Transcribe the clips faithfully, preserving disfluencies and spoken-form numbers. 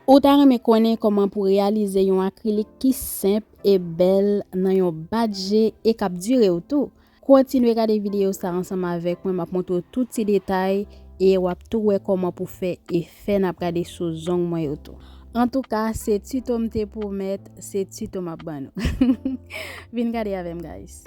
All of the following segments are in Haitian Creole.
Ou ta renmen konnen kòman pou reyalize yon akrilik ki senp e bèl nan yon bat je e k ap dire w tou? Kontinye gade videyo sa ansanm avèk mwen, m ap montre w tout ti detay e w ap tou wè kòman pou fè efè n ap gade sou zong mwen yo tou. Antouka, se tito m te pwomèt, se tito m ap ban nou. Vin gade avè m, guys.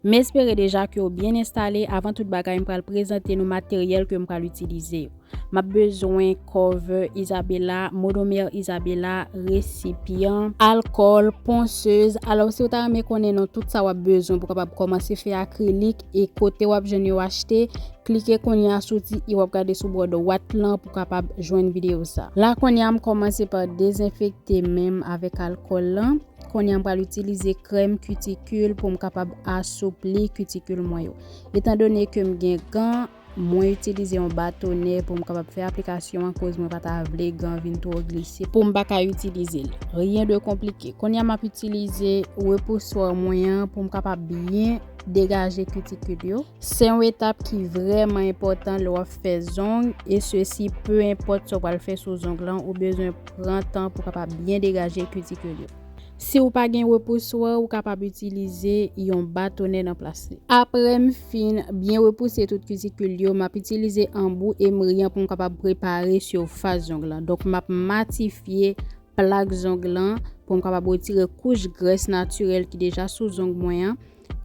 M espere deja ke w byen enstale. Avan tout bagay, m pral prezante nou materyèl ke m pral itilize yo. M ap bezwen cover Isabella, monomè Isabella, resipyan, alkòl, ponsez. Alò, si w ta renmen konnen non tout sa w ap bezwen pou w kapab kòmanse fè akrilik e kote w ap jwenn yo achte, klike kounye a sou ti i w ap gade sou bò dwat lan pou w kapab jwenn videyo sa. La kounye a, m kòmanse pa dezenfekte men m avèk alkòl lan. Kounye a, m pral itilize krèm kitikil pou m kapab asoupli kitikil mwen yo. Etandone ke m gen gan, mwen itilize yon batonè pou m kapab fè aplikasyon an, koz mwen pa ta vle gan vin twò glise pou m pa ka itilize l. Rien de konplike. Kounye a, m ap itilize repouswa mwen an pou m kapab byen degaje kitikil yo. Se yon etap ki vrèman enpòtan lè w ap fè zong, e sesi, pe enpòt sa w pral fè sou zong lan, ou bezwen pran tan pou w kapab byen degaje kitikil yo. Si w pa gen repouswa, ou kapab itilize yon batonè nan plas li. Apre m fin byen repouse tout kitikil yo, m ap itilize anbou emri an pou m kapab prepare sifas zong lan. Donk, m ap matifye plak zong lan pou m kapab retire kouch grès natirèl ki deja sou zong mwen an.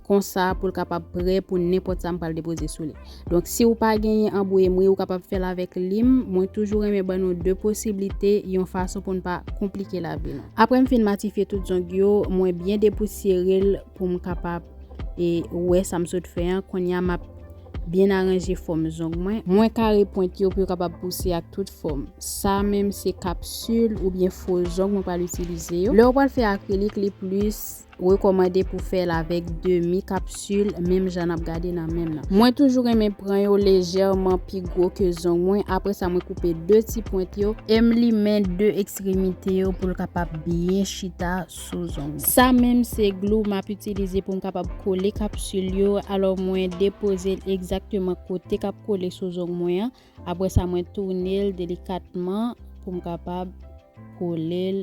Konsa, pou l kapab prè pou nenpòt sa m pral depoze sou li. Donk, si w pa genyen anbou emri, ou kapab fè l avèk lim. Mwen toujou renmen ban nou de posiblite, yon fason pou n pa konplike lavi nou. Apre m fin matifye tout zong yo, mwen byen depousyere l pou m kapab, e, wè sa m sot fè an. Kounye a, m ap byen aranje fòm zong mwen. Mwen kare pwent yo pou yo kapab pouse ak tout fòm. Sa menm se kapsil oubyen fo zong mwen pral itilize yo. Lè w pral fè akrilik, li plis rekòmande pou fè l avèk demi kapsil, menm jan n ap gade nan men m nan. Mwen toujou renmen pran yo lejèman pi gwo ke zong mwen. Apre sa, mwen koupe de ti pwent yo e m limen de ekstremite yo pou l kapab byen chita sou zong mwen. Sa menm se glou m ap itilize pou m kapab kole kapsil yo. Alò, mwen depoze l egzakteman kote k ap kole sou zong mwen an. Apre sa, mwen tounen l delikatman pou m kapab kole l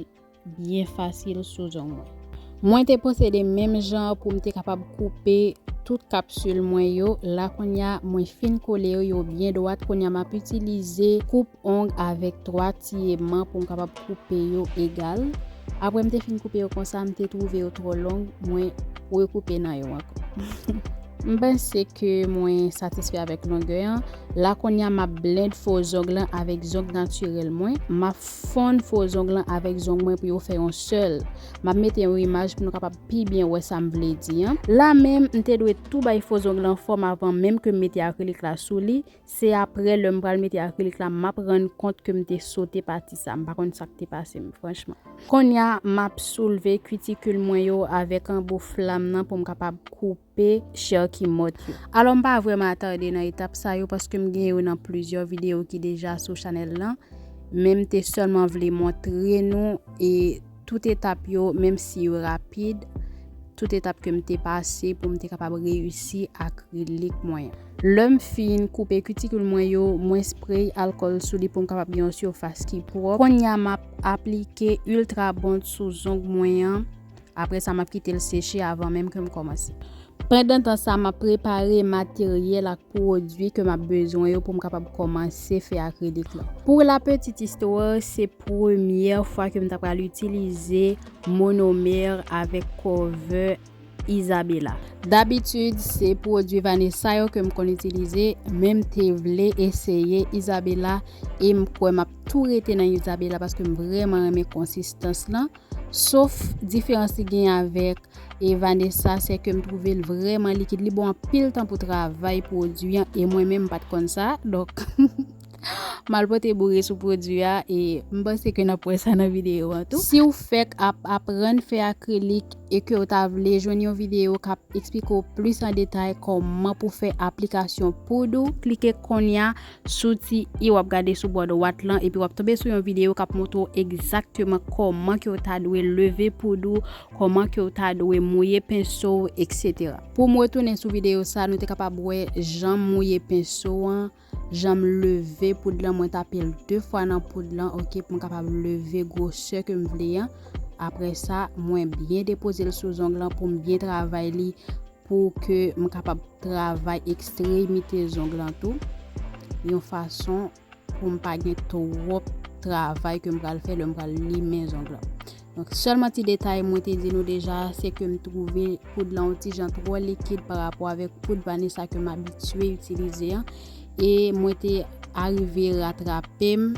byen fasil sou zong mwen. Mwen te pwosede menm jan pou m te kapab koupe tout kapsil mwen yo. La kounye a, mwen fin kole yo, yo byen dwat. Kounye a, m ap itilize koup ong avèk twa ti eman pou m kapab koupe yo egal. Apre m te fin koupe yo konsa, m te twouve yo twò long, mwen rekoupe nan yo ankò. M panse ke mwen satisfè avèk longè an. La kounye a, m ap blend fo zong lan avèk zong natirèl mwen. M ap fonn fo zong lan avèk zong mwen pou yo fè yon sèl. M ap mete yon imaj pou nou kapab pi byen wè sa m vle di an. La menm, m te dwe tou bay fo zong lan fòm avan menm ke m mete akrilik la sou li. Se apre, lè m pral mete akrilik la, m ap rann kont ke m te sote pati sa. M pa konn sa k te pase m, franchman. Kounye a, m ap soulve kitikil mwen yo avèk anbou flam nan pou m kapab koupe chè ki mòt yo. Alò, m pa vrèman atade nan etap sa yo paske m gen yo nan plizyè videyo ki deja sou chanèl lan. Men m te sèlman vle montre nou e tout etap yo, menm si yo rapid, tout etap ke m te pase pou m te kapab reyisi akrilik mwen an. Lè m fin koupe kitikil mwen yo, mwen spray alkòl sou li pou m kapab gen yon sifas ki pwòp. Kounye a, m ap aplike Ultra Bond sou zong mwen an. Apre sa, m ap kite l seche avan menm ke m kòmanse. Pandan tan sa, m ap prepare materyèl ak pwodui ke m ap bezwen yo pou m kapab kòmanse fè akrilik lan. Pou la petite histoire, se premyè fwa ke m ta pral itilize monomè avèk cover Isabella. Dabitid, se pwodui Vanessa yo ke m konn itilize, men m te vle eseye Isabella e m kwè m ap tou rete nan Isabella paske m vrèman renmen konsistans lan. Sof diferans li gen avèk e Vanessa, se ke m twouve l vrèman likid. Li bon anpil tan pou travay pwodui an, e mwen menm m pa t konn sa. Donk, m al pote boure sou pwodui a, e m panse ke n ap wè sa nan videyo an tou. Si w fèk ap aprann fè akrilik e ke w ta vle jwenn yon videyo k ap eksplike w plis an detay kòman pou fè aplikasyon poud ou, klike kounye a sou ti i w ap gade sou bò dwat lan, epi w ap tonbe sou yon videyo k ap montre w egzakteman kòman ke w ta dwe leve poud ou, kòman ke w ta dwe mouye penso w, etsetera. Pou m retounen sou videyo sa, nou te kapab wè jan m mouye penso an, jan m leve poud lan, mwen tape l de fwa nan poud lan, ok, pou m kapab leve gwosè ke m vle an. Apre sa, mwen byen depoze l sou zong lan pou m byen travay li, pou ke m kapab travay ekstremite zong lan tou, yon fason pou m pa gen twòp travay ke m pral fè lè m pral limen zong lan. Donk, sèlman ti detay mwen te di nou deja, se ke m twouve poud lan yon ti jan twò likid pa rapò avèk poud Vanessa ke m abitye itilize an. E mwen te arive ratrape m,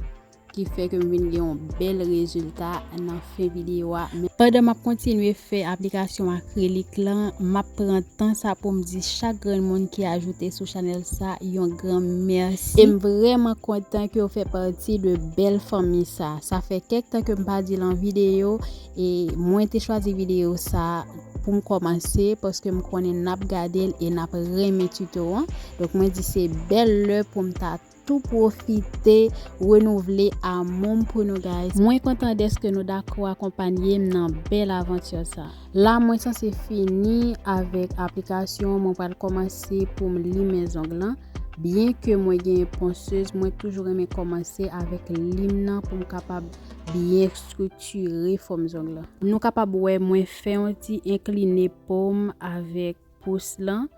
ki fè ke m vin gen yon bèl rezilta nan fen videyo a. Men pandan m ap kontinye fè aplikasyon akrilik lan, m ap pran tan sa pou m di chak grenn moun ki ajoute sou chanèl sa yon gran mèsi. E m vrèman kontan ke w fè pati de bèl fanmi sa. Sa fè kèk tan ke m pa di l an videyo, e mwen te chwazi videyo sa pou m kòmanse, paske m konnen n ap gade l e n ap renmen tito an. Donk, mwen di se bèl lè pou m ta tou pwofite renouvle amou m pou nou, guys. Mwen kontan dèske nou dakò akonpanye m nan bèl avanti sa. La, mwen sanse fini avèk aplikasyon, mwen pral kòmanse pou m limen zong lan. Byen ke mwen gen ponsez, mwen toujou renmen kòmanse avèk lim nan pou m kapab byen estriktire fòm zong lan. Nou kapab wè mwen fè yon ti enkline po m avèk pous lan,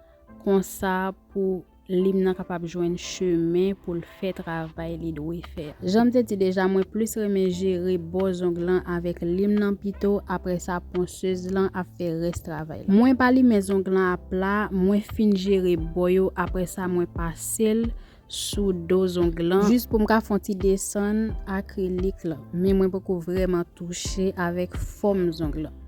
konsa pou lim nan kapab jwenn chemen pou l fè travay li dwe fè a. Jan m te di deja, mwen plis renmen jere bò zong lan avèk lim nan pito, apre sa ponsez lan ap fè rès travay la. Mwen pa limen zong lan apla, mwen fin jere bò yo, apre sa mwen pase l sou do zong lan, jis pou m ka fè yon ti desann akrilik lan. Men mwen poko vrèman touche avèk fòm zong lan.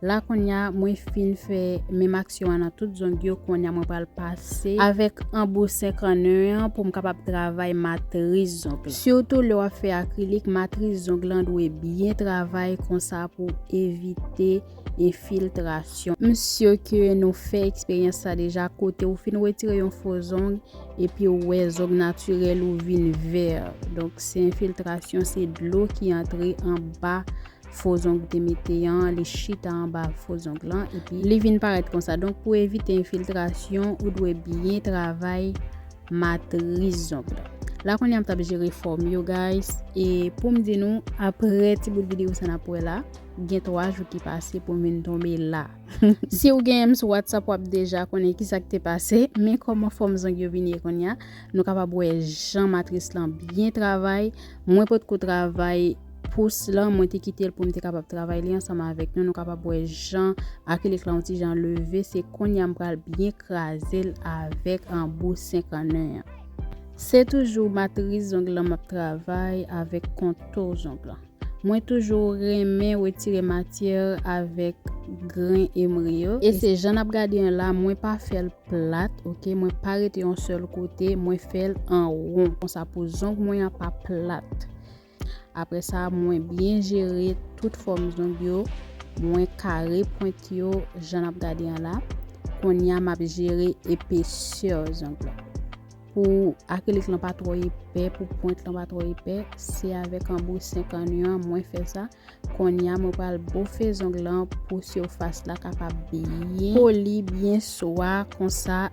La kounye a, mwen fin fè menm aksyon an nan tout zong yo, kounye a mwen pral pase avèk anbo senk an en an pou m kapab travay matris zong lan. Sitou lè w ap fè akrilik, matris zong lan dwe byen travay konsa pou evite enfiltrasyon. M si ke nou fè eksperyans sa deja, kote ou fin retire yon fo zong, epi ou wè zong natirèl ou vin vè. Donk, se enfiltrasyon, se dlo ki antre anba fo zong ou te mete an, li chita anba fo zong lan, epi li vin parèt konsa. Donk, pou evite enfiltrasyon, ou dwe byen travay matris zong lan. La kounye a m t ap jere fòm yo, guys. E pou m di nou, apre ti bout videyo sa n ap wè la, gen twa jou ki pase pou m vin tonbe la. Si w gen m sou WhatsApp, w ap deja konnen kisa k te pase. Men kòman fòm zong yo vin ye kounye a, nou kapab wè jan matris lan byen travay. Mwen potko travay pous lan, mwen te kite l pou m te kapab travay li ansanm avèk nou. Nou kapab wè jan akrilik lan yon ti jan leve. Se kounye a m pral byen kraze l avèk anbo senk an en an. Se toujou matris zong lan m ap travay avèk kontou zong lan. Mwen toujou renmen retire matyè avèk grenn emri yo. E se jan n ap gade an la, mwen pa fè l plat, ok? Mwen pa rete yon sèl kote, mwen fè l an won. Konsa pou zong mwen an pa plat. Apre sa, mwen byen jere tout fòm zong yo. Mwen kare pwent yo, jan n ap gade an la. Kounye a, m ap jere epesè zong lan. Pou akrilik lan pa twò epè, pou pwent lan pa twò epè, se avèk anbo senk an en an mwen fè sa. Kounye a, mwen pral bofe zong lan pou sifas la kapab byen poli, byen swa, konsa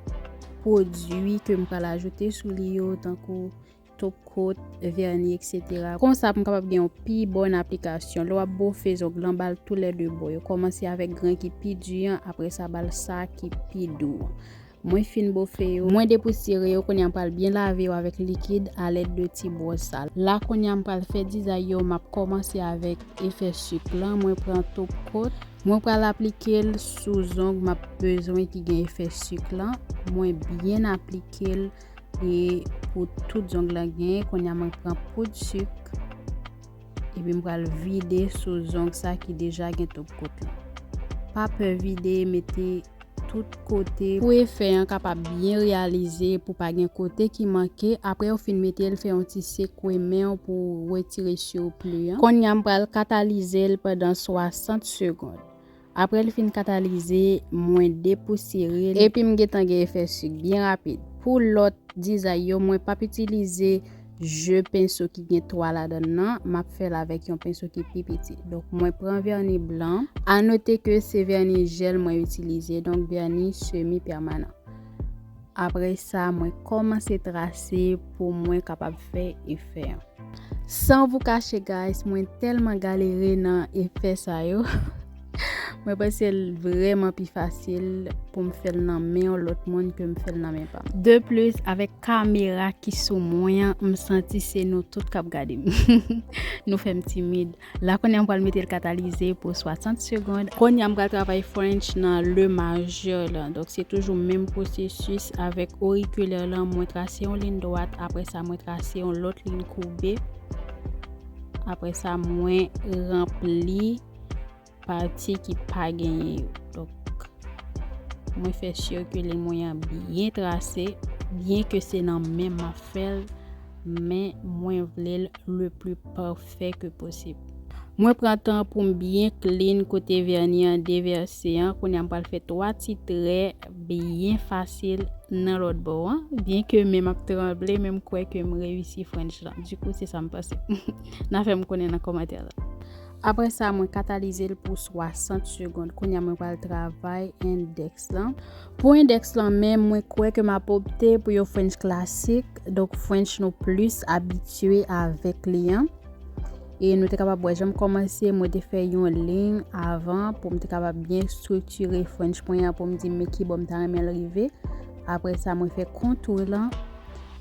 pwodui ke m pral ajoute sou li yo, tankou top coat, vèni, etsetera. Konsa, pou m kapab gen yon pi bòn aplikasyon. Lè w ap bofe zong lan, ba l toulède bò yo. Kòmanse avèk grenn ki pi di an, apre sa, ba l sa ki pi dou an. Mwen fin bofe yo. Mwen depousyere yo, kounye a m pral byen lave yo avèk likid alèd de ti bwòs sal. La, kounye a m pral fè dizay yo, m ap kòmanse avèk efè sik lan. Mwen pran top coat. Mwen pral aplike l sou zong m ap bezwen ki gen efè sik lan. Mwen byen aplike l e pou tout zong lan genyen. Kounye a mwen pran poud sik. Epi m pral vide sou zong sa ki deja gen top coat lan. Pa pè vide, mete tout kote pou efè an kapab byen reyalize, pou pa gen kote ki manke. Apre ou fin mete l, fè yon ti sekwe men w pou retire sipli an. Kounye a m pral katalize l pandan swasant segonn. Apre l fin katalize, mwen depousyere l. Epi m gentan gen efè sik byen rapid. Pou lòt dizay yo, mwen p ap itilize je penso ki gen twa ladan l nan, m ap fè l avèk yon penso ki pi piti. Donk, mwen pran vèni blan. A note ke se vèni jèl mwen itilize, donk vèni semi pèmanan. Apre sa, mwen kòmanse trase pou mwen kapab fè efè an. San vou kache, guys, mwen tèlman galere nan efè sa yo. Mwen panse l vrèman pi fasil pou m fè l nan men yon lòt moun ke m fè l nan men pa m. De plis, avèk kamera ki sou mwen an, m santi se nou tout k ap gade m. Nou fè m timid. La, kounye a m pral mete l katalize pou swasant segonn. Kounye a m pral travay French nan le majè la. Donk, se toujou menm pwosesis avèk orikilè lan. Mwen trase yon liy dwat, apre sa, mwen trase yon lòt liy koube. Apre sa, mwen ranpli pati ki pa genyen yo. Donk, mwen fè si ke liy mwen an byen trase, byen ke se nan men m ap fè l, men mwen vle l le pli pafè ke posib. Mwen pran tan pou m byen clean kote vèni an devèse an. Kounye a m pral fè twa ti trè byen fasil nan lòt bò an. Byen ke men m ap tranble, men m kwè ke m reyisi French lan. Dikou, se sa m panse. N a fè m konnen nan kòmantè la. Apre sa, mwen katalize l pou swasant segonn. Kounye a, mwen pral travay endèks lan. Pou endèks lan menm, mwen kwè ke m ap opte pou yon French klasik. Donk, French nou plis abitye avèk li an. E nou te kapab wè, jan m kòmanse, mwen te fè yon liy avan pou m te kapab byen estriktire French mwen an, pou m di men ki bò m ta renmen l rive. Apre sa, mwen fè kontou lan,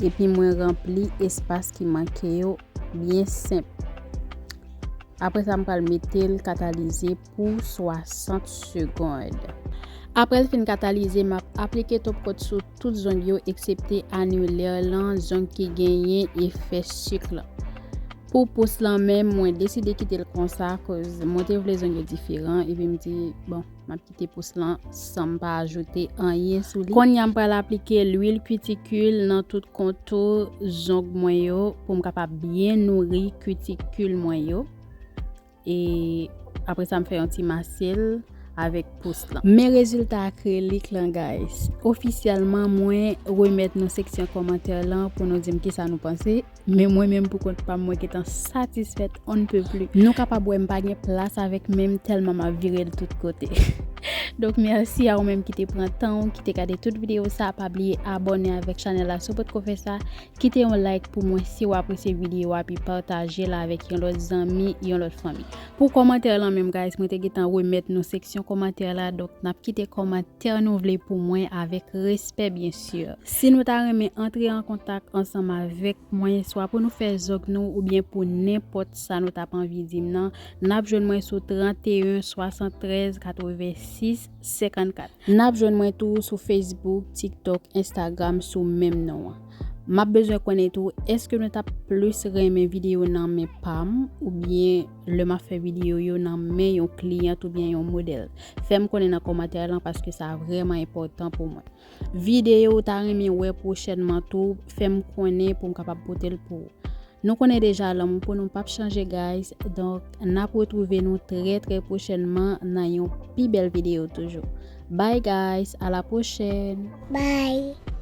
epi mwen ranpli espas ki manke yo byen senp. Apre sa, m pral mete l katalize pou swasant segonn. Apre l fin katalize, m ap aplike top coat sou tout zong yo, eksepte anilè lan, zong ki genyen efè sik lan. Pou pous lan menm, mwen deside kite l konsa, koz mwen te vle zong yo diferan, epi m di, bon, m ap kite pous lan san m pa ajoute anyen sou li. Kounye a, m pral aplike lwil kitikil nan tout kontou zong mwen yo, pou m kapab byen nouri kitikil mwen yo. E apre sa, m fè yon ti mase l avèk pous lan. Men rezilta akrilik lan, guys. Ofisyèlman, mwen remèt nou seksyon kòmantè lan pou nou di m kisa nou panse. Men mwen menm, pou kont pa m, mwen gentan satisfèt on ne peut plus. Nou kapab wè m pa gen plas avèk men m, tèlman m ap vire l tout kote. Donk, mèsi a ou menm ki te pran tan w, ki te gade tout videyo sa. Pa bliye abòne avèk chanèl la si w potko fè sa. Kite yon like pou mwen si w apresye videyo a, epi pataje l avèk yon lòt zanmi, yon lòt fanmi. Pou kòmantè lan menm, guys, mwen te gentan remèt nou seksyon kòmantè la, donk n ap kite kòmantè nou vle pou mwen avèk respè, byen si. Si nou ta renmen antre an kontak ansanm avèk mwen, swa pou nou fè zong nou oubyen pou nenpòt sa nou t ap anvi di m nan, n ap jwenn mwen sou trannteyen swasanntrèz katrevensis senkannkat. N ap jwenn mwen tou sou Facebook, TikTok, Instagram sou menm non an. M ap bezwen konnen tou, èske nou t ap plis renmen videyo nan men pa m, oubyen lè m ap fè videyo yo nan men yon kliyant oubyen yon modèl? Fè m konnen nan kòmantè lan, paske sa vrèman enpòtan pou mwen. Videyo ou ta renmen wè pwochènman tou, fè m konnen pou m kapab pote l pou ou. Nou konnen deja, lanmou pou nou p ap chanje, guys. Donk, n ap retwouve nou trè, trè pwochènman nan yon pi bèl videyo toujou. Bye, guys, à la prochaine. Bye.